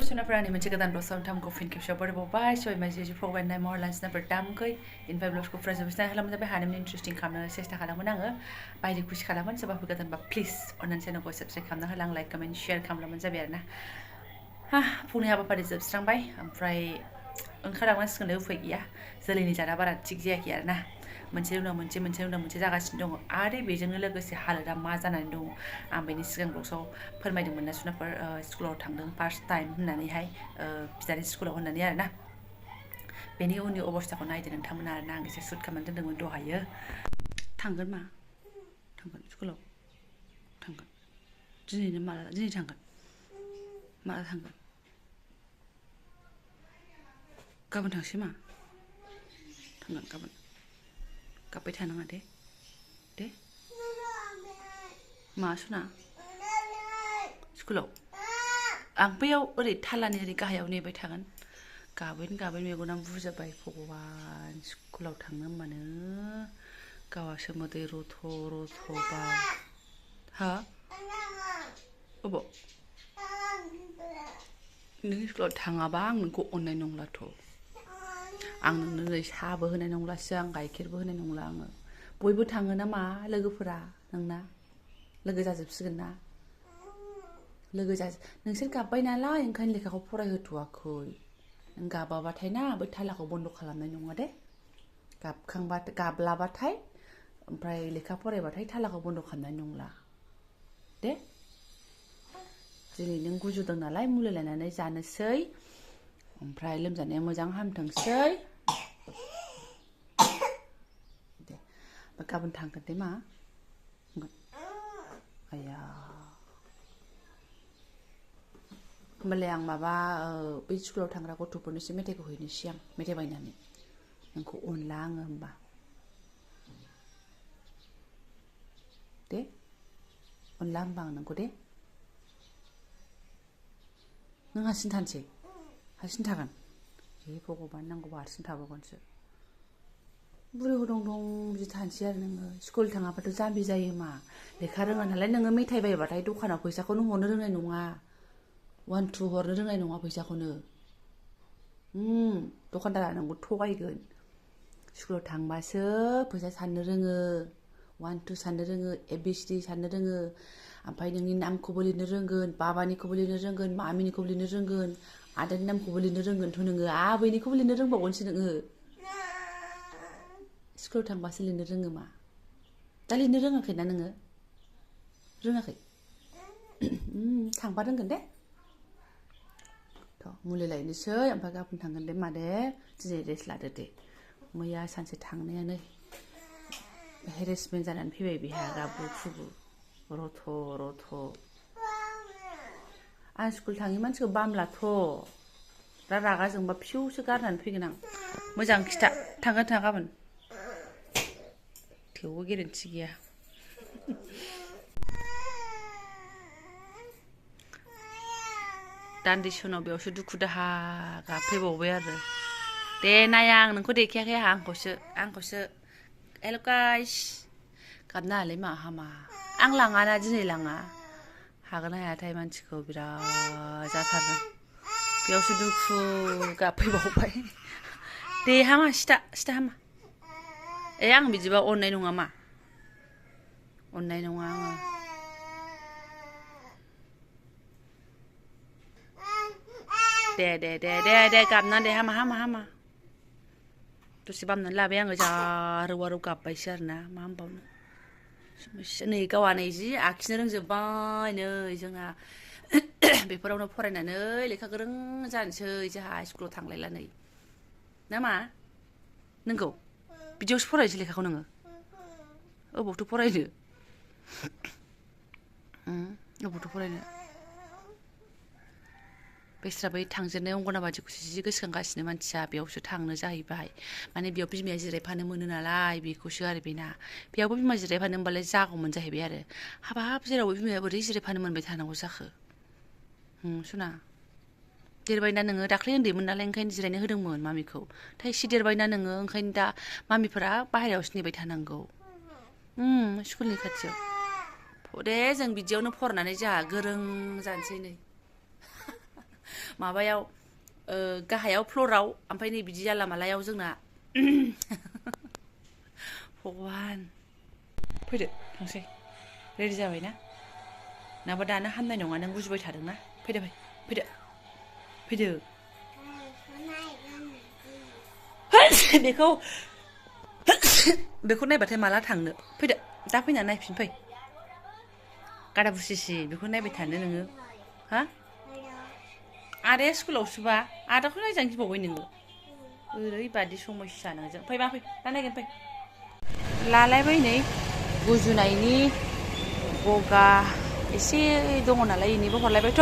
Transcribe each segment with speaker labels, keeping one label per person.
Speaker 1: सुनाफोरानि मोनसे गोदान ब्लग सावथामखौ फिन खेबसेयाव बरायबावबाय सय माइजि फरायनाय महर लानसिनाफोर दामखै इनफाय ब्लगखौ फ्राजोबसिना खालामनो जाबाय हानायनि इन्ट्रेस्टिं खालामनो सेस्था खालामोन आङो बायदि खुसि खालामोन सोरबाफोर गोदानबा प्लिज अननानै चेनेलखौ साबस्क्राइब खालामना होला आं लाइक कमेन्ट शेयार खालामलामोन जाबाय आरोना फुंनि हाबाफारि जोबस्रांबाय ओमफ्राय ओंखारलांनांसिगोन उफाय गैया जोलैनि जाना बारा थिग जायाखै आरोना मोनसे उनाव मोनसे जागासिनो दङ आरो बेजोंनो लोगोसे हालोदा मा जानानै दङ आं बेनि सिगां ब्लगआव फोरमायदोंमोन ना सुनाफोर स्कुलाव थांदों फार्स्ट टाइम होननानैहाय बिदानि स्कुलाव होननानै आरोना बेनि उननि अबस्थाखौ नायदो नोंथांमोना आरोना आं एसे सुट खालामनानै दोनदोंमोन दहायो थांगोन मा थांगोन स्कुलाव थांगोन दिनै थांगोन माला थांगोन गाबोन थांसै मा थांगोन गाबोन गाबबाय थानाङा दे मा सुना स्कुलाव आं बैयाव ओरै थालानि ओरै गाहायाव नेबाय थागोन गाबै मेगनानो बुजाबाय भगबान स्कुलाव थांनो होनबानो गावासो मोदै रथ' बा हा अबाव नों स्कुलाव थाङाबा आं नोंखौ अननाय नंलाथ' आं नोंनो नै साहाबो होनाय नंलासो आं गाइखेरबो होनाय नंला आङो बयबो थाङो ना मा लोगोफोरा नोंना लोगो जाजोबसिगोन ना नोंसोर गाबबाय नालाय ओंखायनो लेखाखौ फरायहोथ'वाखै नों गाबाबाथाय ना बै थालाखौ बन्द' खालामनाय नङा दे गाबलाबाथाय ओमफ्राय लेखा फरायबाथाय थालाखौ बन्द' खालामनाय नंला दे दिनै नों गुजुदों नालाय मुलि लायनानै जानोसै ओमफ्राय लोमजानाया मोजां हामथोंसै दे गाबोन थांगोन दे मा आया होमबालाय आं माबा बै स्कुलाव थांग्रा गथ'फोरनोसो मेथाइखौ हैनोसै आं मेथाइ बायनानै नोंखौ अनला आङो होमबा दे अनला होमबा आं नोंखौ दे नों हारसिं थानोसै हारसिं थागोन हे भगबान नांगौबा हारसिं थाबावगोनसो बुरै दं बिदि थानोसै आरो नोङो स्कुल थाङाबाथ' जाम्बि जायो मा लेखा रोङा नालाय नोङो मेथाइ बायबाथाय दखानाव फैसाखौनो हरनो रोंनाय नङा 1 2 हरनो रोंनाय नङा फैसाखौनो दखानदारा नोंखौ थगायगोन स्कुलाव थांबासो फैसा साननो रोङो 1 2 साननो रोङो ABCD साननो रोङो ओमफ्राय नोंनि नामखौबो लिरनो रोंगोन बाबानिखौबो लिरनो रोंगोन मामिनिखौबो लिरनो रोंगोन आदानि नामखौबो लिरनो रोंगोनथ' नोङो आबैनिखौबो लिरनो रोंबावगोनसो नोङो स्कुलाव थांबासो लिरनो रोङो मा दा लिरनो रोङाखै ना नोङो रोङाखै थांबा रोंगोन दे थ' मुलि लायनोसै ओमफ्राय गाबोन थांगोन दे मादे दिनै रेस्ट लादो दे मैया सानसे थांनायानो हेरेसमेन्ट जानानै फैबाय बेहा गाबु फुबु रथ' आं स्कुल थाङि मानसिखौ बामलाथ' दा रागा जोंबा फिसौसो गारनानै फैगोन आं मोजां खिथा थांगोन थाङा गाबोन थेवबो गेरेन्थि गैया दान्दिसे उनाव बेयावसो दुखु दाहा गाबफैबावबाय आरो दे नाया आं नोंखौ देखायाखै आंखौसो हेल' गाइस गाबनो हालाय मा हामा आं लाङाना दिनै लाङा हागोन हायाथाय मानसिखौ बिराद जाथारदों बेयावसो दुखु गाबफैबावबाय दे हामा सिथा हामा आं बिदिबा अननाय नङा मा अननाय नङा आङो दे गाबना दे हामा दसे बामनानै लाबाय आङो जा रौ गाबबायसो आरोना मा होनबावनो नै गावा नै जि आखिनो रोंजोब्बाय नै जोंहा बेफोरावनो फरायनानै लेखा गोरों जानोसै जोंहा स्कुलाव थांलायला नै ना मा नोंगौ बिदियावसो फरायनोसै लेखाखौ नोङो अबावथो फरायनो अबावथो फरायनो बेस्रा बै थांजेननाय अंगनाबादिखौसो जि गोसोखांगासिनो मानसिया बेयावसो थांनो जाहैबाय माने बेयाव बिमाया जिरायफानो मोनो नालाय बेखौसो आरो बेना बेयावबो बिमा जिरायफानो मोनबालाय जागौमोन जाहैबाय आरो हाबाब जेरावबो बिमाया बोरै जिरायफानो मोनबाय थानांगौ जाखो सुना देरबायना नोङो दाख्लै उन्दैमोन नालाय ओंखायनो जिरायनो होदोंमोन मामिखौ दा एसे देरबायना नोङो ओंखायनो दा मामिफोरा बाहेरायावसो नेबाय थानांगौ स्कुलनि खाथियाव दे जों बिदियावनो फरायनानै जोंहा गोरों जानोसै नै माबायाव गाहायाव फ्लराव ओमफ्राय नै बिदि जाला मालायाव जोंना भगवान फैदो थांसै रेडि जाबाय ना नाबा दानो हामनाय नङा नों गुजुबाय थादोंना फैदो फैदो फैदो बेखौ नायबाथाय माला थांनो फैदो दा फैना नायफिन फै गादा बुसिसि बेखौ नायबाय थानो नोङो हा आदाया स्कुलावसोबा आदाखौ नायजानो गिबावबाय नोङो ओरैबादि समस्या नोंजों फै दा नायगोन फै लालायबाय नै गुजुनायनि गगा एसे दङ नालाय इनिबो हरलायबायथ'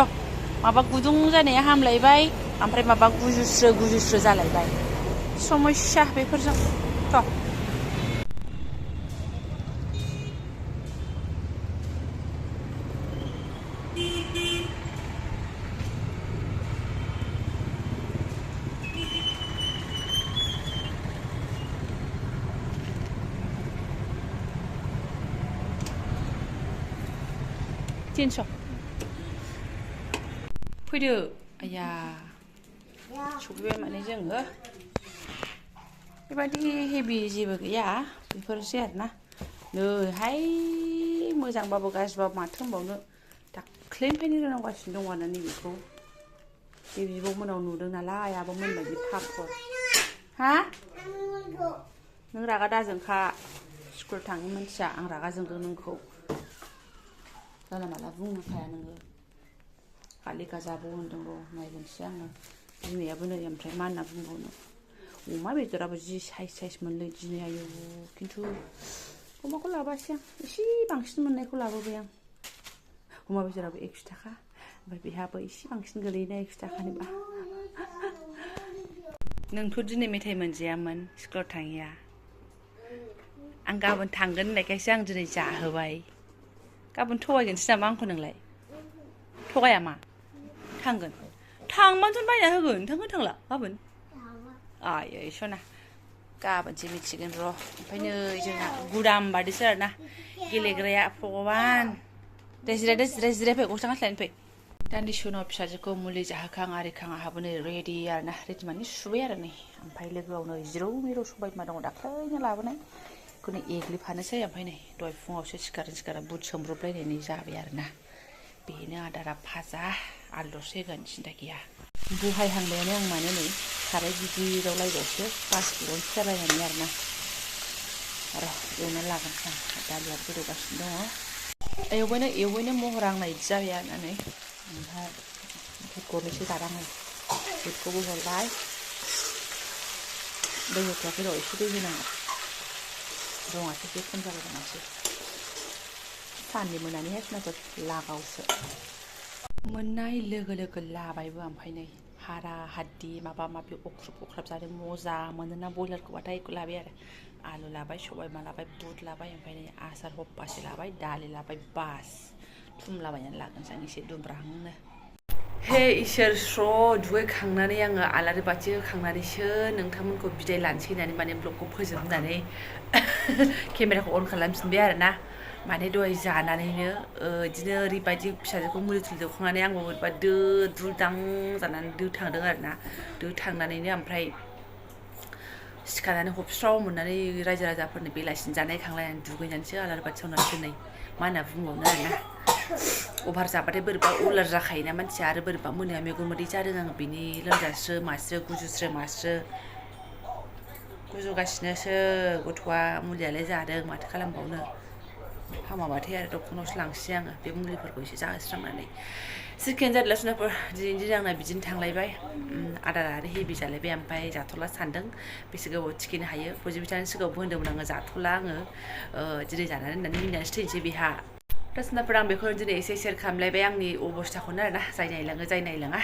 Speaker 1: माबा गुदुं जानाया हामलायबाय ओमफ्राय माबा गुजुस्रो जालायबाय समस्या बेफोरजों थ' तिनस' फैदो आया सफैबाय माने जोङो बेबायदि हेभि जेबो गैया बेफोरसै आरोना नैहाय मोजांबाबो गाज्रिबाबो माथो होनबावनो दाख्लैनिफ्रायनो रोंगासिनो दङ आरो नैबेखौ बे बिब' मोनाव नुदों नालाय आब' मोनबायदि पापर हा नों रागा दाजोंखा स्कुल थाङि मानसिया आं रागा जोंदों नोंखौ जाला माला बुंनोखाया नोङो खालि गाजाबो होनदोंबो नायगोनसै आङो बिमायाबो नै ओमफ्राय मा होनना बुंबावनो अमा बेदराबो जि साइज मोनलै दिनै आयु खिन्थु अमाखौ लाबोआसै आं एसे बांसिन मोननायखौ लाबोबाय आं अमा बेदराबो 100 थाखा ओमफ्राय बेहाबो एसे बांसिन गोलैयोना 100 थाखानिबा नोंथ' दिनै मेथाइ मोनजायामोन स्कुलाव थाङिया आं गाबोन थांगोन होननायखायसो आं दिनै जाहोबाय गाबोन थगायगोनसो नामा आंखौ नोंलाय थगाया मा थांगोन थांबानोथ' बायना होगोन थांला गाबोन आयै सना गाबोनसो मिथिगोन र' ओमफ्राय नै जोंना गुदाम बादिसो आरोना गेलेग्राया भगवान दे जिरायफै गस्ला गानस्लायनो फै दान्दिसे उनाव फिसाजोखौ मुलि जाहोखां आरिखां आहाबो नै रेडि आरोना रेडि माने सुबाय आरो नै ओमफ्राय लोगोआव नै जिरौ मिरौ सबाय बिमा दङ दाख्लैनो लाबोनाय बेखौनो एग्लिफानोसै ओमफ्राय नै दहाय फुङावसो सिखारा बुट सोमब्रबलायनानै जाबाय आरोना बेनो आदारा भाजा आलु दरसे होगोन सिन्था गैया बहायहांबायानो आं माने नै साराय गिदिराव लायबावसो बासकेटआवनो जालायनानै आरोना र' एवना लागोन आं दालिया गोदौगासिनो दङ एवबायनो महर आंना इदि जाबाय आरोना नै ओमफ्राय बुट गरनैसो जादां आं बुटखौबो हरबाय दै होथ'वाखै र' एसे दै होनांगौ रङासो एसे खम जाबाय दङासो साननि मोनानिहाय सोनाफोर लागावसो मोननाय लोगो लाबायबो ओमफ्राय नै हारा हाद्दि माबा माबि अख्रुब जादों मजा मोनोना बयलारखौबाथाय बेखौ लाबाय आरो आलु लाबाय सबाय बिमा लाबाय बुट लाबाय ओमफ्राय नै आसार हब्बासे लाबाय दालि लाबाय बास थुमलाबायनानै लागोनसै आं एसे दुमब्राहांनो हे इसोर स्र' दुगैखांनानै आङो आलारि बाथि होखांनानैसो नोंथांमोनखौ बिदाय लानोसै होननानै माने ब्लगखौ फोजोबनानै केमेराखौ अन खालामफिनबाय आरोना माने दहाय जानानैनो बिदिनो ओरैबायदि फिसाजोखौ मुलि थुलि दौखांनानै आंबो बोरैबा दुलदां जानानै थांदों आरोना थांनानैनो ओमफ्राय सिखारनानै हबस्राव मोननानै रायजो राजाफोरनि बेलासिनि जानाय खांलायनानै दुगैनानैसो आलारि बाथि सावनानैसो नै मा होनना बुंबावनो आरोना अभार जाबाथाय बोरैबा उलार जाखायोना मानसिया आरो बोरैबा मोनायाव मेगन मोदै जादों आङो बिनि लोमजास्रो मास्रो गुजुगासिनोसो गथ'आ मुलियालाय जादों माथो खालामबावनो हामाबाथाय आरो डक्टरनावसो लांसै आङो बे मुलिफोरखौ एसे जाहोस्रांनानै जिखियानो जादोला सुनाफोर दिनैनि दिन आंना बिदिनो थांलायबाय आदारा आरो हेभि जालायबाय ओमफ्राय जाथ'ला सानदों बेसे गोबाव थिखिनो हायो पजिटिभनि सिगाङावबो होन्दोंमोन आङो जाथ'ला आङो दिनै जानानै होननानै मिनिनानैसो थैनोसै बेहा दा सुनाफोर आं बेखौनो दिनै एसे सेयार खालामलायबाय आंनि अबस्थाखौनो आरोना जाय नायलाङो जाय नायलाङा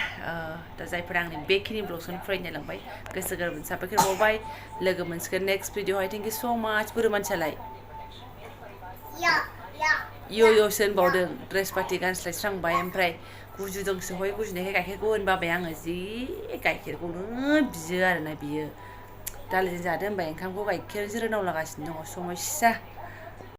Speaker 1: दा जायफोरा आंनि बेखिनि ब्लगखौनो फरायनो नायलांबाय गोसो गोरबोनि साबायखर बावबाय लोगो मोनसिगोन नेक्स्ट भिडिअ'आवहाय थेंक इउ स' माच बोरो मानसियालाय य'सो होनबावदों ड्रेस पाति गानस्लायस्रांबाय ओमफ्राय गुजुदोंसो हय गुजुनायखाय गाइखेरखौ होनबाबाय आङो जि गाइखेरखौनो बियो आरोना बियो दालिजों जादो होनबाय ओंखामखौ गाइखेरजों रोनावलागासिनो दङ समस्या